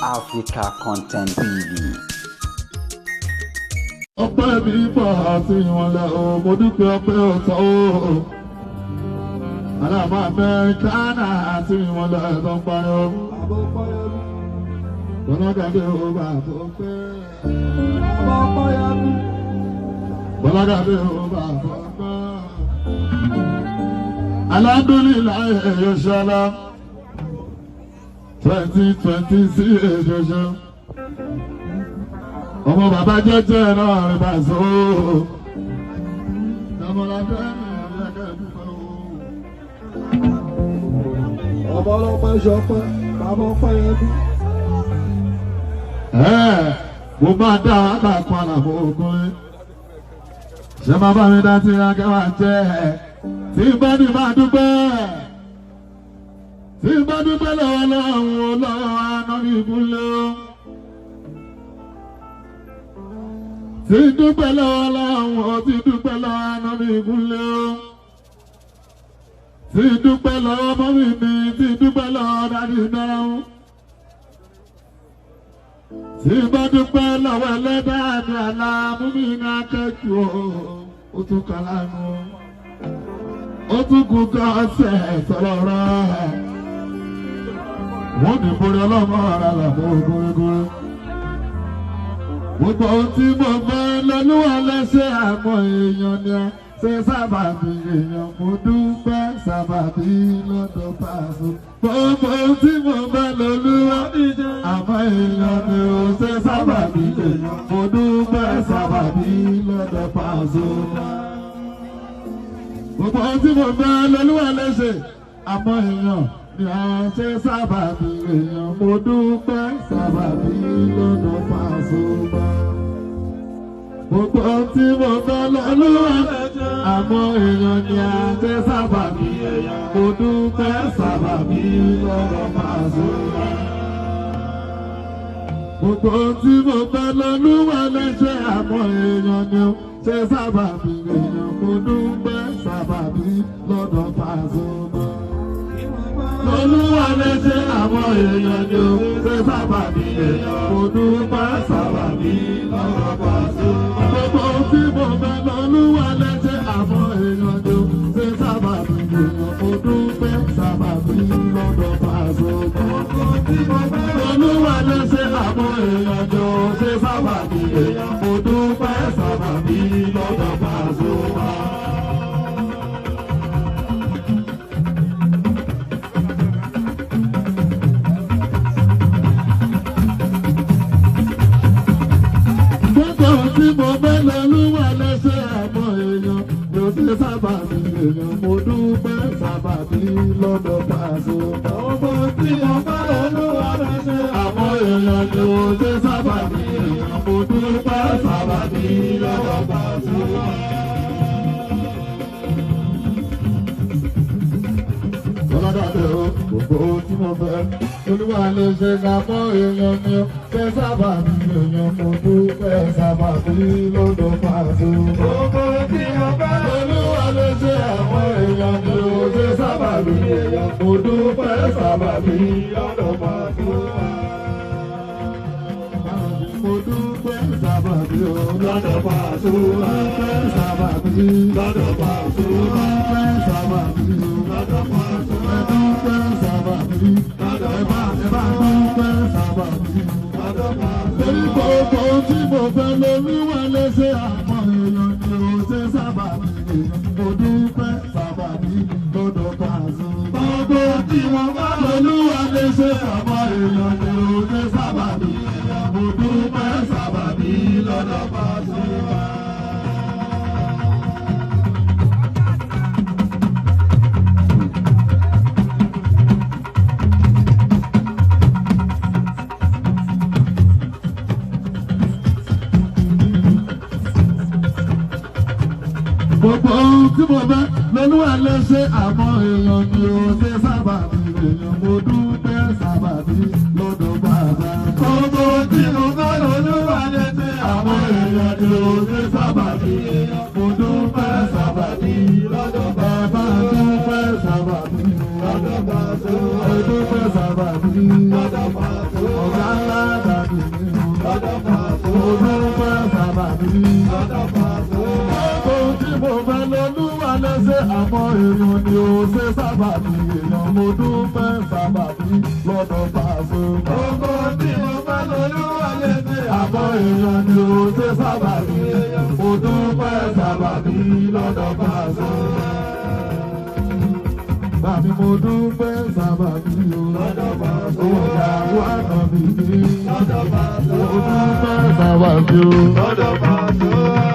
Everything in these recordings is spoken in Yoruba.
Africa Content TV. Ọpẹ́ mi bọ̀ àti ìwọ̀nlẹ̀ o, mo dúpẹ́ ọpẹ́ ọ̀tọ̀ o. Aláàmọ́ Amẹ́ríkánà àti ìwọ̀nlẹ̀ ẹ̀dọ́ ń pariwo. Bọ́lágàdé o bàbá ọpẹ́. Bọ́lágàdé o bàbá ọpẹ́. Alhamdulilayi ẹ̀yọ́ṣọ́lá 2026 ẹ̀yọ́ṣọ́. Ọmọ bàbá jẹ́jẹ́ náà rí bá sọ ooo. Ọmọ ọlọ́pẹ́ ṣọpẹ́, bàbá ọpẹ́ yẹn bí. Mo máa dá àgbà kan àlàfo ogun. Ṣé máa bá mi dá tí akẹ́wà jẹ́ ẹ̀? Tí bá ní máa dúpẹ́. Tí bá dúpẹ́ lọ́wọ́ lọ́wọ́ lọ́wọ́ àná ní ìkúnlẹ̀ o. Tí dúpẹ́ lọ́wọ́ lọ́wọ́ tí dúpẹ́ lọ́wọ́ àná ní ìkúnlẹ̀ o. Tí dúpẹ́ lọ́wọ́ mọ́mí mi, tí dúpẹ́ lọ́wọ́ dádì náà. Tí bá dúpẹ́ lọ́wọ́ ẹlẹ́dàá mi àlá mú mi ní akẹ́kọ̀ọ́ ó tún kà lánàá. Ó tún kú ká ọ̀sẹ̀ sọ̀rọ̀ rẹ̀. Wọ́n ní borí ọlọ́mọ ara làbọ̀ gúrégúré. Gbogbo ohun tí mo fẹ́ lọ́lúwa lẹ́sẹ̀ àmọ́ èèyàn ni a ṣe sábàbí èèyàn mo dúpẹ́ sábàbí lọ́dọ̀ Paso. Gbogbo ohun tí mo fẹ́ lọ́lúwa àmọ́ èèyàn ni ó ṣe sábàbí èèyàn mo dúpẹ́ sábàbí lọ́dọ̀ Paso. Gbogbo ohun tí mo fẹ́ lọ́lúwa lẹ́sẹ̀ àmọ́ èèyàn ni a ṣe sábàbí èèyàn mo dúpẹ́ sábàbí lọ́dọ̀ Paso. Gbogbo ohun tí mo fẹ́ lọ́lúwa àmọ́ èèyàn ni a ṣe sábàbí èèyàn mo dúpẹ́ sábàbí lọ́dọ̀ Paso. Gbogbo ohun tí mo fẹ́ lọ́lúwa lẹ́sẹ̀ àmọ́ èèyàn ni ó ṣe sábàbí èèyàn mo dúpẹ́ sábàbí lọ́dọ̀ Paso. Olúwa lẹ́sẹ̀ àwọn èèyàn ni ó ṣe sábàbí èèyàn mo dúpẹ́ sábàbí lọ́dọ̀ Paso. Gbogbo ohun tí mo fẹ́ lọ́lúwa lẹ́sẹ̀ àwọn èèyàn ni ó ṣe sábàbí èèyàn mo dúpẹ́ sábàbí lọ́dọ̀ Paso. Olúwa lẹ́sẹ̀ àwọn èèyàn ni ó ṣe sábàbí èèyàn mo dúpẹ́ sábàbí lọ́dọ̀ Paso. Gbogbo ohun tí mo fẹ́ lọ́lúwa lẹ́sẹ̀ àmọ́ èèyàn ló ṣe sábàbí èèyàn mo dúpẹ́ sábàbí lọ́dọ̀ Paso. Gbogbo tí mo fẹ́ lọ́lúwa lẹ́sẹ̀ Àmọ́ èèyàn ló ṣe sábàbí èèyàn mo dúpẹ́ sábàbí lọ́dọ̀ Paso. Ọlọ́dọ̀dẹ̀ o, gbogbo ohun tí mo fẹ́, Olúwa ló ṣe àmọ́ èèyàn ni ó ṣe sábàbí èèyàn mo dúpẹ́ sábàbí lọ́dọ̀ Paso. Gbogbo tí mo fẹ́ Olúwa ló ṣe àwọn èèyàn ni ó ṣe sábàbí èèyàn mo dúpẹ́ sábàbí lọ́dọ̀ Paso. Mo dúpẹ́ sábàbí o Lọ́dọ̀ Paso. Dúpẹ́ sábàbí Lọ́dọ̀ Paso. Dúpẹ́ sábàbí o Lọ́dọ̀ Paso. Dúpẹ́ sábàbí ẹ bá dúpẹ́ sábàbí o. Lọ́dọ̀ Paso. Torí gbogbo ohun tí mo fẹ́ lolúwa lẹ́sẹ̀ àmọ́ èèyàn ni ó ṣe sábàbí èèyàn mo dúpẹ́ sábàbí lọ́dọ̀ Paso. Gbogbo tí mo fẹ́ Olúwa lẹ́sẹ̀ àmọ́ èèyàn ni ó ṣe sábàbí èèyàn mo dúpẹ́ sábàbí lọ́dọ̀ Paso. Gbogbo ohun tí mo fẹ́ lolúwa lẹ́sẹ̀ àmọ́ èèyàn ni ó ṣe sábàbí èèyàn mo dúpẹ́ sábàbí lọ́dọ̀ bàbá. Gbogbo tí mo fẹ́ lọ́lúwa lẹ́sẹ̀ Àmọ́ èèyàn ni ó ṣe sábàbí èèyàn mo dúpẹ́ sábàbí lọ́dọ̀ bàbá. Dúpẹ́ sábàbí Lọ́dọ̀ Paso. Dúpẹ́ sábàbí Lọ́dọ̀ Paso. Ọ̀gá ńlá Lọ́dọ̀ Pàṣọ. Gbogbo tí mo fẹ́ lọ́lúwa lẹ́sẹ̀ àmọ́ èèyàn ni ó ṣe sábàbí èèyàn mo dúpẹ́ sábàbí lọ́dọ̀ Pàṣọ. Gbogbo tí mo fẹ́ lọ́lúwa lẹ́sẹ̀ àmọ́ èèyàn ni ó ṣe sábàbí èèyàn mo dúpẹ́ sábàbí lọ́dọ̀ Pàṣọ. Bàbí mo dúpẹ́ sábàbí o. Lọ́dọ̀ Pàṣọ. Ìyàwó àná mi ní. Lọ́dọ̀ Pàṣọ. Mo dúpẹ́ sábàbí o. Lọ́dọ̀ Pàṣọ.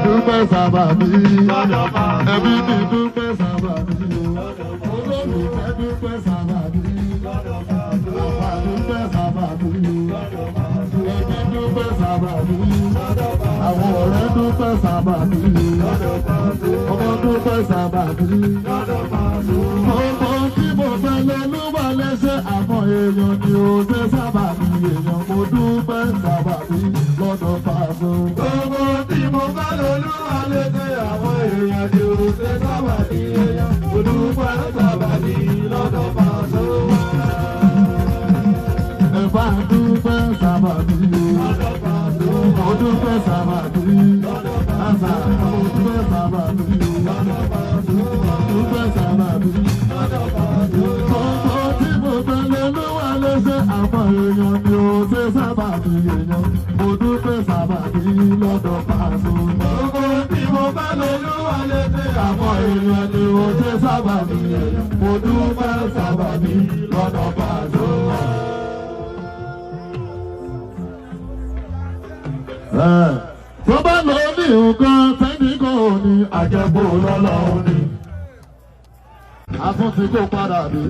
Dúpẹ́ sábàbí. Lọ́dọ̀ Pàṣọ. Ẹbí mi dúpẹ́ sábàbí o. Lọ́dọ̀ Pàṣọ. Olólùfẹ́ dúpẹ́ sábàbí. Lọ́dọ̀ Pàṣọ. Àpá dúpẹ́ sábàbí o. Lọ́dọ̀ Pàṣọ. Ẹbí dúpẹ́ sábàbí. Lọ́dọ̀ Pàṣọ. Àwọn ọ̀rẹ́ dúpẹ́ sábàbí o. Lọ́dọ̀ Pàṣọ. Ọmọ dúpẹ́ sábàbí. Lọ́dọ̀ Pàṣọ. Ọmọ tí mo fẹ́ lọ ló wà lẹ́sẹ̀ àmọ́ èèyàn ni ó ṣe sábàbí èèyàn mo dúpẹ́ sábàbí lọ́dọ̀ Pàṣọ. Gbogbo tí mo fẹ́ lọ ló wà lẹ́sẹ̀ àmọ́ èèyàn ni ó ṣe sábàbí èèyàn mo dúpẹ́ sábàbí lọ́dọ̀ Pàṣọ. Ẹ bá dúpẹ́ sábàbí o. Mo dúpẹ́ sábàbí. Àṣà mo dúpẹ́ sábàbí o. Mo dúpẹ́ sábàbí. Gbogbo tí mo fẹ́ lọ ló wà lẹ́sẹ̀ àmọ́ èèyàn ni ó ṣe sábàbí èèyàn. Mo dúpẹ́ sábàbí lọ́dọ̀ Pàṣọ. Gbogbo tí mo fẹ́ lọ ló wà lẹ́sẹ̀ àmọ́ èèyàn ni ó ṣe sábàbí èèyàn. Mo dúpẹ́ sábàbí lọ́dọ̀ Pàṣọ. Tó bá lọ ní nǹkan tẹ́nìkan ò ní àjẹbó lọ́lọ́run ni. A tún ti kó padà dé.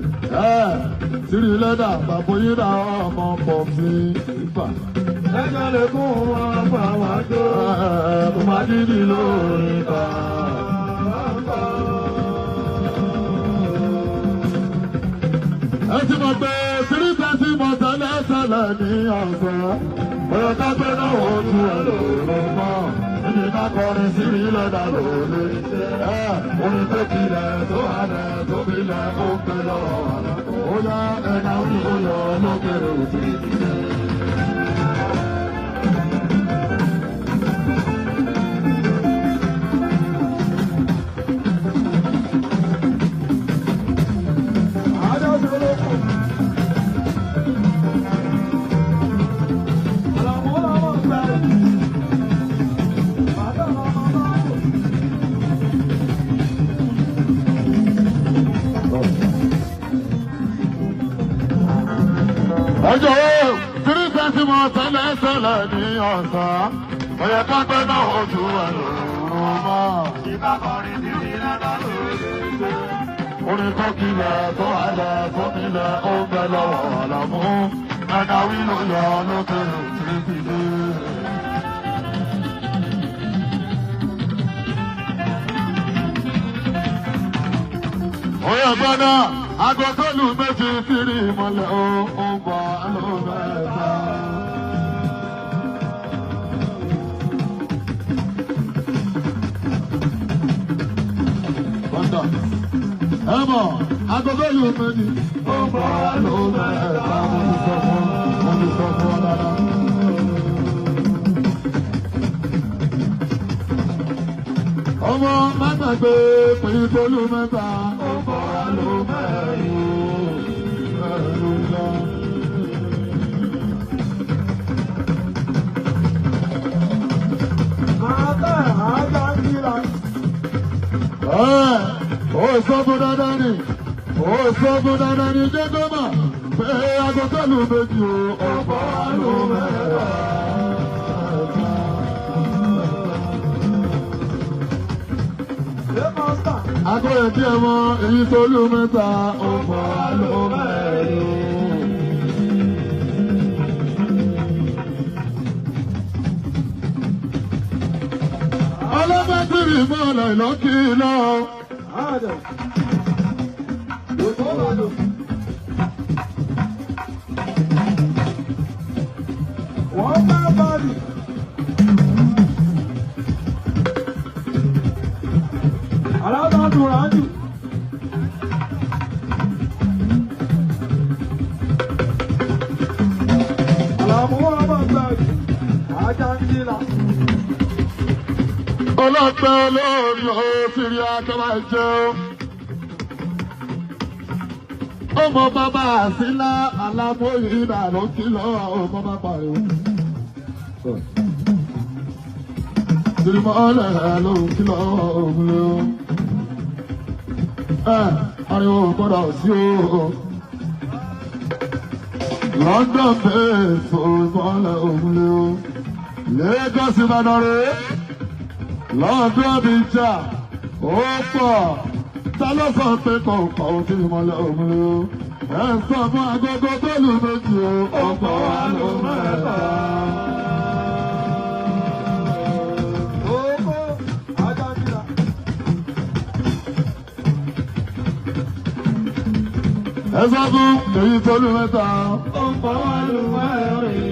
Sírí lẹ́dà bàbá yíra ọmọ pọ̀ sí ìfà. Ẹjọ́ lè kún wọn fà wá jó. Kò má dídì lórí ká. Ẹ ti mọ̀ pé sírí tẹ́tí mọ̀ tẹ́lẹ̀ tẹ́lẹ̀ ní ọ̀sán. Ọ̀rọ̀ ká gbé náà ó tu ẹ̀ lóore mọ́. Níbi ká kọrin sírí lẹ́dà lóore. Orin tó kilẹ̀ tó halẹ̀ tó bilẹ̀ ó pẹ́ lọ́wọ́. Ó yá ẹ̀ka orí ó yọ lókèrè òtí. Ọjọ́ tírí tẹ́sí mọ́ tẹ́lẹ̀ tẹ́lẹ̀ ní ọ̀sán. Ọ̀yẹ̀ ká gbé náà ojú ẹ̀ lòrùn mọ́. Orin tó kilẹ̀ tó halẹ̀ tó milẹ̀ ó ń bẹ lọ́wọ́ àlàmú. Ẹ̀ka wí ló yọ lókè títí dé. Oyè gbọ́dọ̀ agbọ́sọ́lù méjì sírí ìmọ̀lẹ̀ ó ń bọ̀ lómẹ́ta. Ẹ mọ̀ agbọ́sọ́lù méjì ó ń bọ̀ lómẹ́ta. Mo ti sọ fún mo ti sọ fún ọ dáadáa. Ọmọ má gbàgbé pín tolú mẹ́ta ó bọ̀ ló mẹ́rin mẹ́rin lọ. Ó sọ fún dandan ni, ó sọ fún dandan ni jẹ́ kó mọ̀ pé agbọ́tọ́lù méjì ó bọ̀ ló mẹ́ta. Akọ́yẹ̀ kí ẹ mọ èyí tolú mẹ́ta ó bọ̀ ló mẹ́rin. Ọlọ́pàá tìrì mọ́lẹ̀ lọ́kìlọ́. Wọ́n bá bàbí. Alábàdùn rájù. Àlàmú ọmọ gbàgbé. Ajá ń jí la. Ọlọ́pẹ́ olóòrùn ó ti rí akẹ́wà jẹun. Ọmọ bàbá àsílá alámóyè ìlànà kìlọ̀ ọmọ bá pariwo. Tìrìmọ́lẹ̀ ló kìlọ̀ òun ló. Ariwo gbọ́dọ̀ sí o. London base òmọ́lẹ̀ òun ló. Lagos Ìbàdàn rèé. London Abidjan ó pọ̀. Ta ló sọ pé kò kọ̀ ó tìrìmọ́lẹ̀ òun ló. Ẹ sọ fún agogo tó lù méjì o, ọ̀pọ̀ wa ló mẹ́ta. Ẹ sọ fún èyí tó lù mẹ́ta. Ọ̀pọ̀ wa ló mẹ́rin.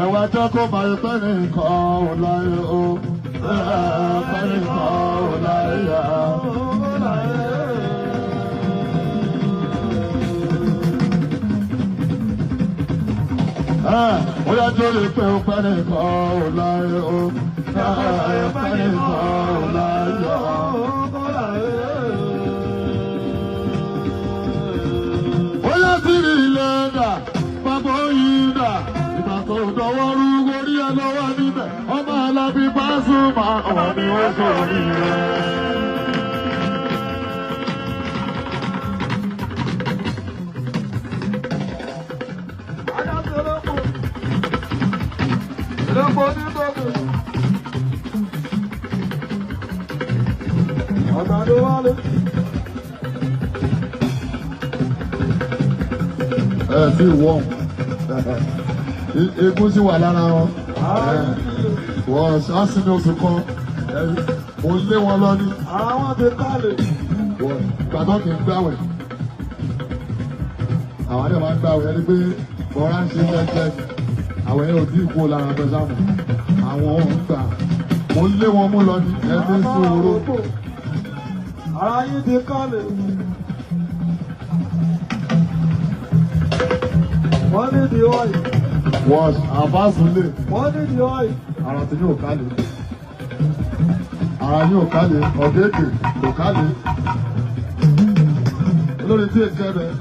Ẹ̀wà jẹ́ kó máa yẹ pẹ́ nìkan ò láyé o. Pẹ́ nìkan ò láyé o. Ó yá tó lè pé ó pẹ́ nìkan ò láyé o. Pẹ́ nìkan ò láyé o. Ó yá sí ilé dà, bàbá oyin dà, ìgbà tó dọwọ́ rú orí ẹ lọ́wọ́ níbẹ̀, ọmọ Alábí Pasuma ọ̀rọ̀ ni ó sọ nìyẹn. Ẹ sì wọ́n egun sì wà lára wọn. Wọ́n á sinmi oṣù kan, mo lé wọn lọ ní. Àwọn ti kálẹ̀. Gbàgbọ́ kì í gbàwẹ̀. Àwọn àdé máa ń gbàwẹ̀ ẹni pé bọ́lá ń ṣe jẹ́jẹ́. Àwọn ẹ̀yẹ ò tí ì kú lára bẹ́ẹ̀ sáàmù. Àwọn ò ń gbà. Mo lé wọn mú lọ ní ẹni sòrò. Ara yín ti kálẹ̀. Wọ́n ní di ọ́ì. Wọ́n àbáṣulè. Wọ́n ní di ọ́ì. Ara ti ní òkàlẹ̀. Ara ní òkàlẹ̀. Ọ̀gẹ́gẹ̀ òkàlẹ̀. Olórí tí èké rẹ̀.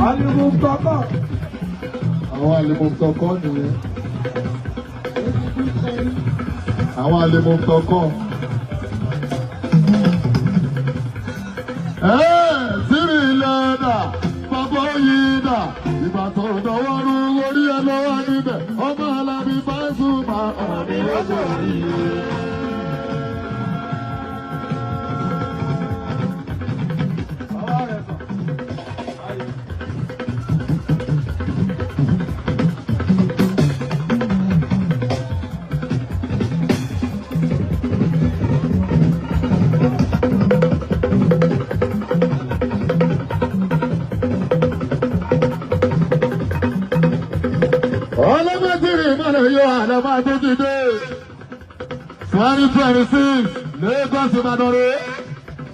Alimu tọkọ. Àwọn alimu tọkọ nìyẹn. Àwọn alimu tọkọ. Sírí ilẹ̀ dà, bàbá oyin dà, ìgbà tó dọwọ́ rú orí ẹ lọ́wọ́ níbẹ̀, ọmọ Alábí Pasuma ọmọ mi ó sọ̀rọ̀ yìí. Yóò àlọ́mọ́ tó ti dé 2026 Lagos Ìbàdàn rẹ̀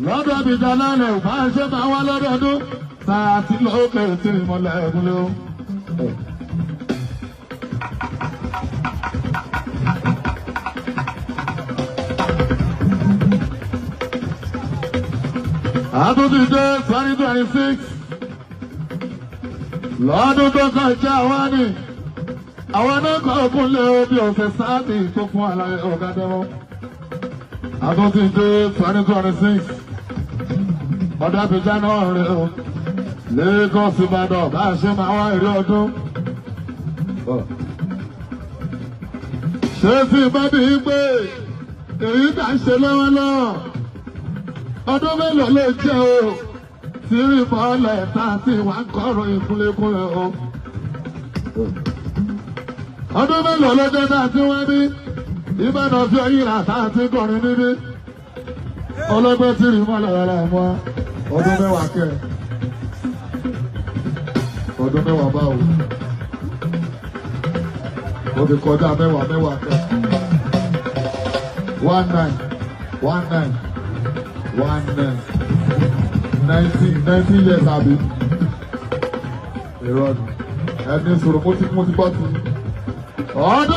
lọ́dọ̀ Abidjan lálẹ́ ò máa ṣe máa wá lọ́dọọdún sáà tí lókè tí ìmọ̀lẹ̀ ẹ̀gúnlé o. Àtúntì dé 2026 lọ́dún tó kọjá wá ní. Àwọn náà kọ́ kúnlẹ̀ bí ọ̀sẹ̀ sáàtì tó fún àlàyé ọ̀gá dẹ́wọ́. Àtúntì dé 2026. Ọ̀dọ́ Abidjan náà rẹ̀ o. Lagos Ìbàdàn bá a ṣe máa wá èrè ọdún. Ṣé tí bábí pé èyí tà ń ṣe lọ́wọ́lọ́wọ́? Ọdún mélòó ló jẹ́ o? Tí rí mọ́lẹ̀ tá a ti wá ń kọ́rọ̀ ìkúnlẹ̀kúnlẹ̀ o. Ọdún mélòó ló jẹ́ tá a ti wá bí? Ìbàdàn fi ọyìn rà tá a ti kọrin níbí. Ọlọ́gbẹ́ tí rí mọ́lẹ̀ rẹ̀ mọ́ ọdún mẹ́wàá kẹ́. Ọdún mẹ́wàá báwo? Ó ti kọjá mẹ́wàá mẹ́wàá kẹ́. 1 9 1 9 1 9 19 19 years àbí? Irọ́ ni. Ẹni sọ̀rọ̀ mo ti gbọ́ ti. Ọdún.